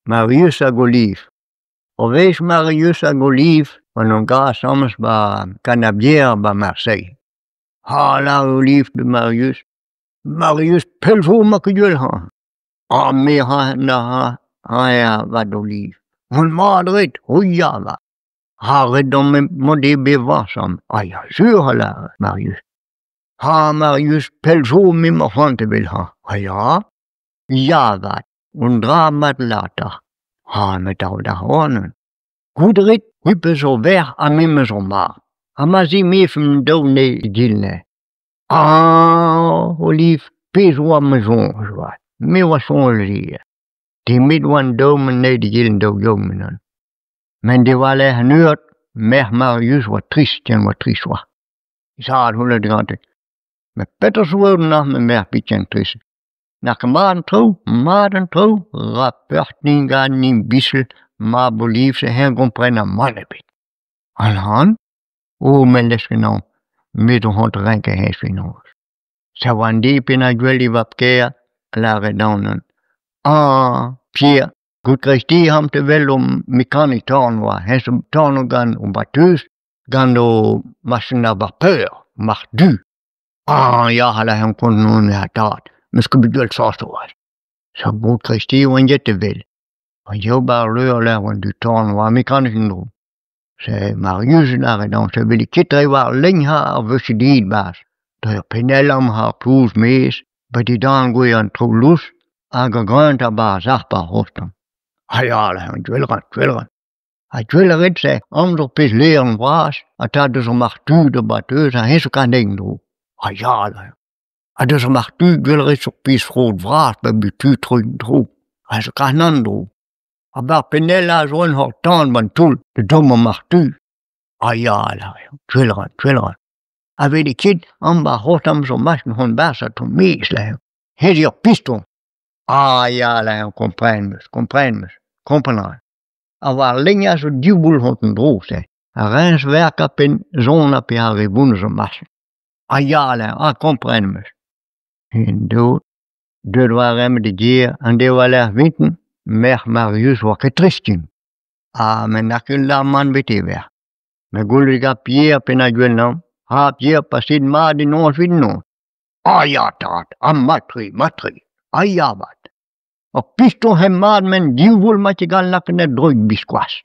Marius hag Oliv. Ur wech Marius hag Oliv oant o gas asambles 'ba Kanabier 'ba Marseille. Ha lâr Oliv da Marius, Marius pell zo 'ma ket gwell ac'hann. Ha me 'ra avat Oliv. Mont mat a rit, o ya 'vat. Ha ret omp mont d'e bevañ asambles. Ha ya sur a lâr Marius. Ha Marius pell zo m'emañ c'hoant evel-hañ. Ha ya ? Ya 'vat, un dra mat 'lâr Ha me 'tav da c'hoant. Goût a rit, c'hwi 'peus ur verc'h ha me 'm eus ur mab. Ha ma zimezfemp daou anezhe egile. Ah Oliv, pezh 'oa ma soñj 'vat, me 'oa soñj ivez. Demet 'oan daou anezhe d'egile an daou yaouank unan. Met diwar-lerc'h an eured, merc'h Marius 'oa trist ken 'oa trist 'oa. Zad 'c'houlenn digante. Met petra zo eo nac'h ma merc'h bihan trist ? N'a ket mat an traoù, mat an traoù, ra peoc'h din ganin bichel mab Oliv-se eñ 'gomprena mann ebet. An han ? Oh me 'lesk anezhañ, me zo c'hoant renkañ hennezh fenoz. Se 'oa an deiz penaos gwell e vab-kaer a lâre dezhañ neuze. Ah Pierre, goût kreisteiz ac'hanomp te 'wel o mekanik tan 'oa, hennezh zo tan gant o bateuz, gant o machin ar vapeur, marc'h du. Ah ya a lâr kont on ha tad, 'meus ket bet gwell chañs c'hoazh. Sa bro kreisteiz 'oan get evel. Ha yeo 'ba ar leur lec'h 'oa an dud tan 'oa mekanik en-dro. Se Marius lâret dezhañ se 'vele ket dre war lein ha ar veuzidiged 'barzh. Dre ur pennell-amzer ar plouz maez, bet dindan gwez an traoù lous hag a greñv 'barzh ar ar c'hostañ. Ha ya lâr gwell 'ran, gwell 'ran. Ha gwell a rit se amzer pezh lêr vras ha tad deus ar marc'h-du da bateuz ha eñ zo kanet en-dro. Ha ya lâr. Ha deus ar marc'h-du gwell a rit ur pezh frot vras ba bep tu tro-dro. Ha zo kanet en-dro. Ha 'ba ar pennell aze zo un c'horr-tan 'ba an toull da dommañ marc'h-du. Ha ya lâr, gwell a ran, gwell a ran. Ha 'vele ket amañ 'ba ar c'horr-tan zo machin c'hoant 'barzh ha tro-maez lâr. Hennezh eo ur piston. Ah ya lâr, kompren 'meus, kompren 'meus, kompren a ran. Ha war lein zo div boull hont en-dro-se. Ar riñs-verk ha penn son ha pe ar re vount zo machin. Ha ya lâr, ha kompren 'meus. En do, deuet war remp da gêr an deiz war-lerc'h vintin, merc'h Marius 'oa ket trist ken. Ha me n'a ket lâr mann bet e verc'h. Me goulle gant Pierre penaos gwellañ. Ha Pierre paseet mat en noz evit noz. Ah ya tad, ha mat-tre, mat-tre. Ah ya 'vat. Ur piston hep mat 'men div voull 'ma ket gall lakaat da droiñ biskoazh.